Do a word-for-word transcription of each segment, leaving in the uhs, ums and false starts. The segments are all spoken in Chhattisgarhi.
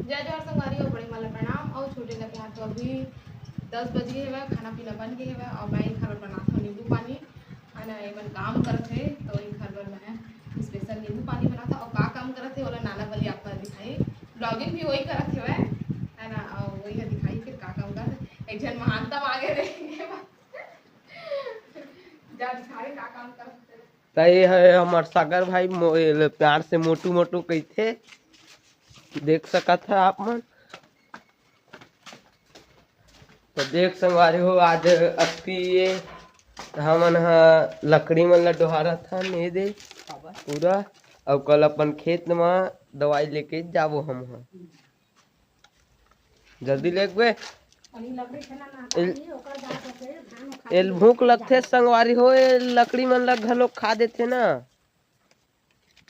जय जोहार संगवारी हो, बड़े मन ला प्रणाम। अउ छोटे ला प्यार। तो अभी दस बज गे हवय, खाना पीना बन गे हवय अउ मैं एखर बर बनात हव नींबू पानी। है ना, एमन काम करत हे तो एखर बर मैं स्पेशल नींबू पानी बनात हव। अउ का काम करत हे ओला नाना बली आप मन दिखाही, vlogging भी वही करत हवय, है ना। अउ वही ह दिखाही फिर का काम करत हे। एक झन महानता मांगे रहे जा दिखाही का काम करत हे। त ये है हमर सागर भाई, मो-, ये ले प्यार से मोटू मोटू कहिथे, देख सकत ह आप मन। तो देख संगवारी हो, आज अक्ति ये हमन ह लकड़ी मन ला डोहारत हन। ये दे पूरा, अउ कल अपन खेत म दवाई लेके जाबो हम ह। जल्दी लेगबे। एल भूख लगथे संगवारी हो, ए लकड़ी मन ला घलो खा देथे ना।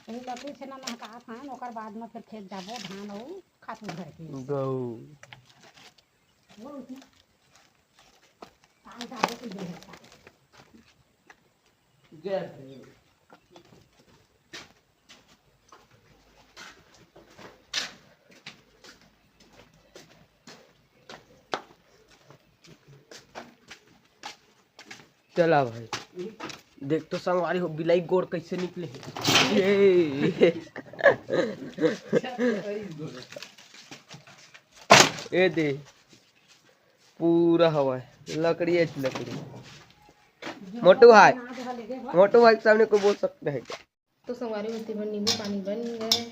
लकड़ी छेना नहकात हन, ओकर बाद म फिर खेत जाबो, धान अउ खातू धर के। गऊ। चला भाई, देख तो संगवारी हो, बिलाई गोड़ कैसे निकले हे। ये। ये दे, पूरा हवा है, लकड़ी है, लकड़ी। मोटू भाई, मोटू भाई के सामने कोई बोल सकता है क्या? तो संगवारी हो, तेमन नींबू पानी बन गए,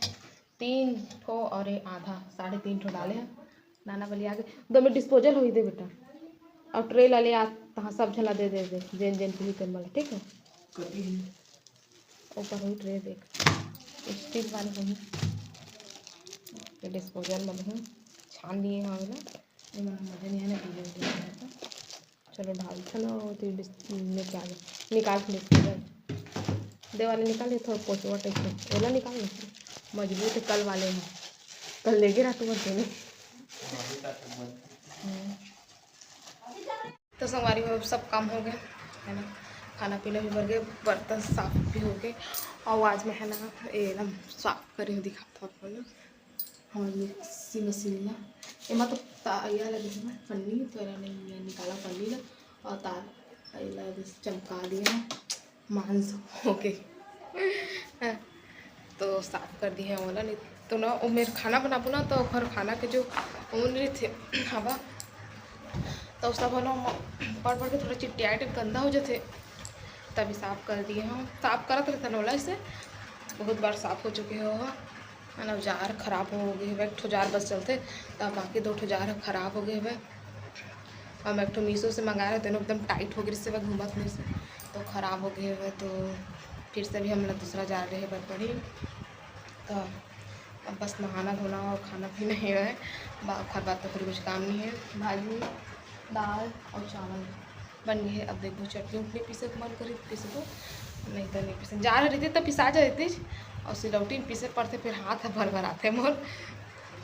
तीन ठो और ये आधा, साढ़े तीन ठो डाले हैं। नाना बलिया के दो में डिस्पोजल होई दे बेटा, और ट्रे ला ले आ, तहाँ सब झला दे दे दे, जेन जेन पीही तेन मन ला, ठीक है। ऊपर होई ट्रे देख, स्टील वाले होई, ये डिस्पोजल में होई, छान लिए हैं ना, ये मन मजा नहीं है ना, पीले उठे हैं तो। चलो डाल, चलो, तो ये डिस-, लेके आ गए, निकाल के डिस्पोजल। दे वाले निकाल, ये थोड़ा पोचवा टाइप का, ओला निकाल ना, मजबूत है, कल वाले हैं, कल लेके रहा तू बस। हम्म। तो संगवारी हो, सब काम हो गए, है ना, खाना पीना भी बन गए, बर्तन साफ भी हो गए, और आज मैं, है ना, ये ना साफ करी हूँ, दिखाता हूँ आप लोग। हमर मिक्सी मशीन ला, एमा तो तारिया लगे हे ना पन्नी, तो एला नहीं निकाला पन्नी ला, और तार एला बस चमका दिया, मांस हो गए। हाँ, तो साफ कर दिए हैं ओला, नहीं तो ना वो मेर खाना बनाबो ना, तो ओखर खाना के जो वो नहीं थे हवा, तो सब ना पड़ पड़ के थोड़ा चिटिया टाइप गंदा हो जाते, तभी साफ कर दिए हम। साफ करत रहता ना ओला, इसे बहुत बार साफ हो चुके हो। है ना, जार खराब हो गए हवे, एक ठो जार बस चलथे, तब बाकी दो ठो जार खराब हो गए हवे। हम एक ठो मीशो से मंगाए रहे, तेनो एकदम टाइट हो गए, इससे घूमत नहीं से, तो खराब हो गए हवे। तो फिर से भी हमला दूसरा जार रहे बर पड़ी। तो अब बस नहाना धोना और खाना पीना ही रहे, बा-, ओखर बाद तो फिर कुछ काम नहीं है। भाजी, दाल और चावल बन गए हे। अब देखबो, चटनी उटनी पीसे के मन करी त पीसबो, नहीं तो नहीं पीसे। जार रहिते त पिसा जाते, और सिलौटी में पीसे पड़ते, फिर हाथ भर भर आते मोर,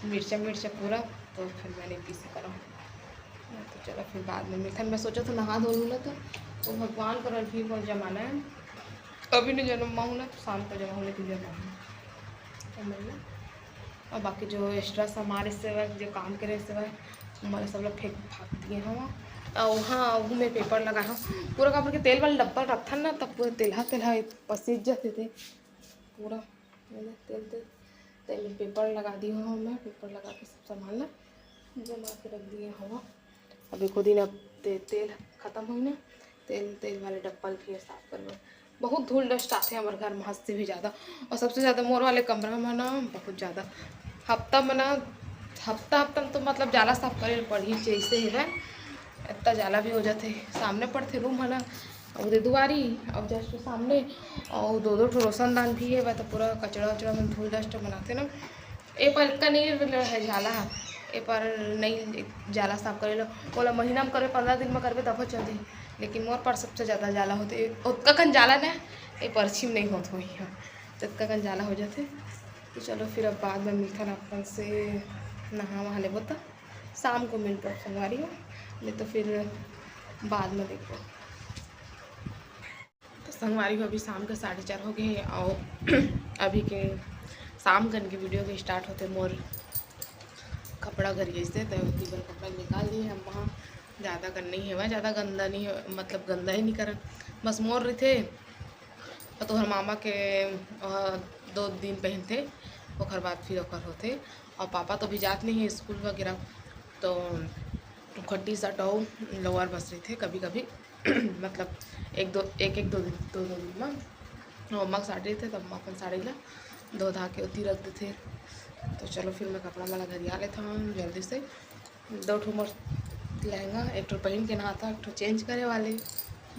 मिर्चा मिर्चा पूरा, तो फिर मैं नहीं पीसे करो। तो चलो, फिर बाद में मिलते हैं। मैं सोचा था नहा धो लूँ ना, तो वो भगवान करा भी मोर जमाना है, अभी नहीं जन्म माहूँ ना, तो शाम का जमा हूँ, लेकिन जमा हूँ। समझ लो। और बाकी जो एक्स्ट्रा सामान इससे हुआ, जो काम करे इससे हुआ, हमारे सब लोग फेंक फाँक दिए हैं वहाँ। और हाँ, वो मैं पेपर लगा हूँ, पूरा का पूरा के तेल वाला डब्बा रखा ना, तब पूरा तेलहा तेलहा पसीज जाते थे पूरा, तेल तेल। तो मैं पेपर लगा दी हूँ, मैं पेपर लगा के सब सामान ला जमा के रख दिए हवा। अभी खुद ही ना ते-, तेल खत्म हुई ना, तेल, तेल वाले डब्बा ल फिर साफ करबो। बहुत धूल डस्ट आथे हमर घर में, हद से भी ज़्यादा। और सबसे ज़्यादा मोर वाले कमरा में ना बहुत ज़्यादा, हफ्ता में ना, हफ्ता हफ्ता में तो मतलब जाला साफ करे ल पड़ही, जैसे ही ना इतना जाला भी हो जाथे। सामने पड़थे रूम है ना, और उधर दुआरी, और जस्ट सामने, और दो दो ठो रोशनदान भी है, तो पूरा कचरा वचरा में धूल डस्ट बनाते ना। ए पर का नहीं है जाला, ए पर नहीं जाला साफ करे लो, बोला महीना में करबे, पंद्रह दिन में करबे, तब हो चलते। लेकिन मोर पर सबसे ज़्यादा जाला होते, ओतका कन जाला ना, ए परछी में नहीं होत होही, हाँ, तो ओतका कन जाला हो जाते। तो चलो, फिर अब बाद में मिलथन अपन से, नहा वहा लेबो, तो शाम को मिलबो संगवारी हो, नहीं तो फिर बाद में देखबो। तो संगवारी हो, अभी शाम के साढ़े चार हो गए हे, और अभी के शाम कन के वीडियो के स्टार्ट होते मोर कपड़ा घरी आइसे, त ओती बर कपड़ा निकाल दिए हम वहाँ। ज़्यादा कन नहीं हेवय, ज़्यादा गंदा नहीं हे, मतलब गंदा ही नहीं करन, बस मोर रहिथे। और तोहर मामा के अ, दो दिन पहनथे, ओकर बाद फिर ओकर होथे। और पापा तो अभी जात नहीं है स्कूल वगैरह, तो ओकर टी शर्ट और लोअर बस रहिथे कभी कभी। मतलब एक दो, एक एक दो दिन, दो दो दिन में वो अम्मा के साड़ी रहिथे, तब अम्मा अपन साड़ी ला धो धा के ओती रख देथे। तो चलो फिर मैं कपड़ा वाला घरिया लेथव जल्दी से। दो ठो मोर लहंगा, एक ठो पहिन के नहाथव, एक ठो चेंज करे वाले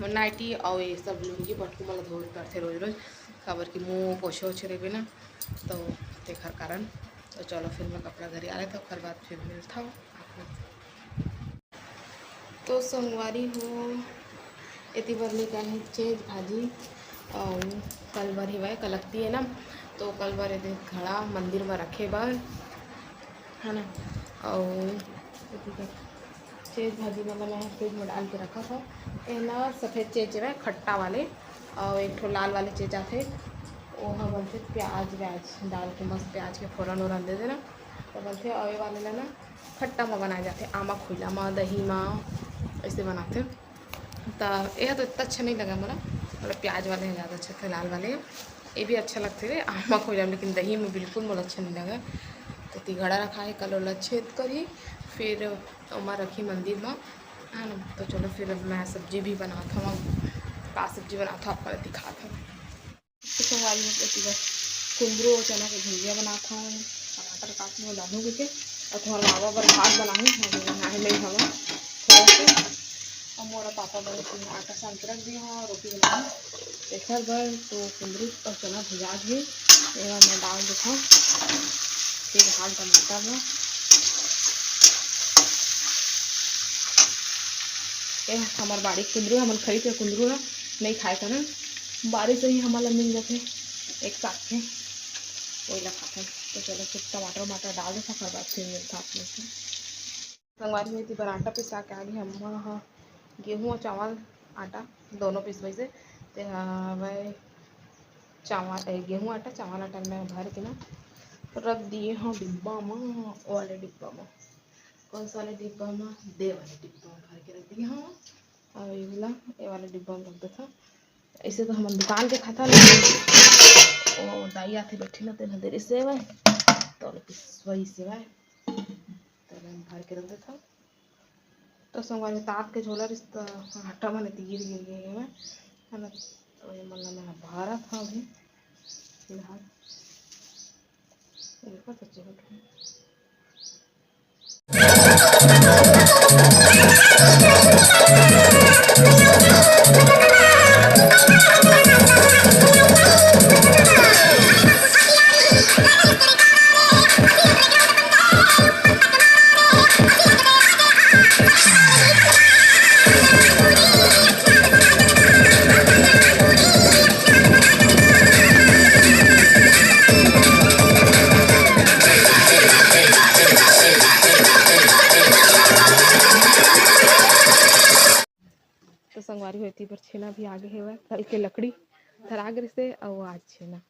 मोर नाइटी, और ये सब लुंगी पटकू मोला धोए पड़थे रोज रोज, काबर कि मुँह पोछे ओछे रहिबे ना, तो तेखर कारण। तो चलो फिर मैं कपड़ा घरिया लेथव, ओकर बाद फिर मिलथव आप लोग। तो संगवारी हो, एती बर लेके आए हैं चेज भाजी, और कल बर हेवय कलकती है ना, तो कल बर एदे घड़ा मंदिर में रखे बर, है ना। और एती बर चेज भाजी मतलब मैं फ्रिज में डाल के रखा था। एला सफेद चेज हेवय खट्टा वाले, और एक ठो लाल वाले चेज आथे, ओहा बनथे प्याज व्याज डाल के, मस्त प्याज के फोरन ओरन दे देना, तो बनथे। और ये वाले ला ना खट्टा म बनाए जाथे, आमा खोइला म, दही म, ऐसे बनाथे। त यह तो इतना अच्छा नहीं लगा मोला, मतलब प्याज वाले हैं ज़्यादा अच्छा थे, लाल वाले। ये भी अच्छा लगथे रे आमा खोइला म, लेकिन दही में बिल्कुल मोला अच्छा नहीं लगा। तो तिघड़ा रखा है, कल ओला छेद करी, फिर ओमा रखी मंदिर में, है ना। तो चलो फिर अब मैं सब्जी भी बनात हूँ, का सब्जी बनात हूँ आपको दिखात हूँ। तो संगवारी हो, एती बर कुंदरू और चना के भुजिया बनात हूँ, टमाटर काट में डालूंगी के, और तुम्हारा बाबा बर भात बनाऊँ, हाँ, बनाए नहीं हवा थोड़ा से। और मोरा पापा बर आटा सान के रख दिए हूँ, रोटी बनाऊँ एकर बर। तो कुंदरू और चना भुजा दिए, एमा मैं डाल देता हूँ फिर हाल टमाटर में। ये हमार बाड़ी के कुंदरू, हमन खरीद के कुंदरू ला नहीं खाए का ना, बारिश ही हमन ला मिल जाथे एक साथ के, वही ला खाथन। तो चलो फिर टमाटर वमाटर डाल देता, ओकर बाद फिर मिलता आप लोग से। संगवारी हो, एती बर आटा पिसा के आगे हम ह गेहूं और चावल आटा दोनों पिसवई से, ते हवय चावल, ए, गेहूं आटा, चावल आटा में भर के ना रख दिए हूँ डिब्बा में, वाले डिब्बा में। कौन सा वाले डिब्बा में? दे वाले डिब्बा में भर के रख दिए हूँ। और ये वाला, ये वाला डिब्बा में रख देता। ऐसे तो हमन दुकान के खाता, लेकिन वो दाई आथे बैठी ना, तेन दे रही सेवा है, तो वाले पिसवाई सेवा है, तो हम भर के रख देता। तो संगवारी हो, तात के झोला रिस त आटा मन एती गिर गिर गे हवय, है ना। तो ये मन ला मैं भारत हूँ अभी फिलहाल। देखो तो चलो। तो संगवारी हो, एती बर छेना भी आगे हेवय, कल के लकड़ी धरा गे रिसे, अउ आज छेना।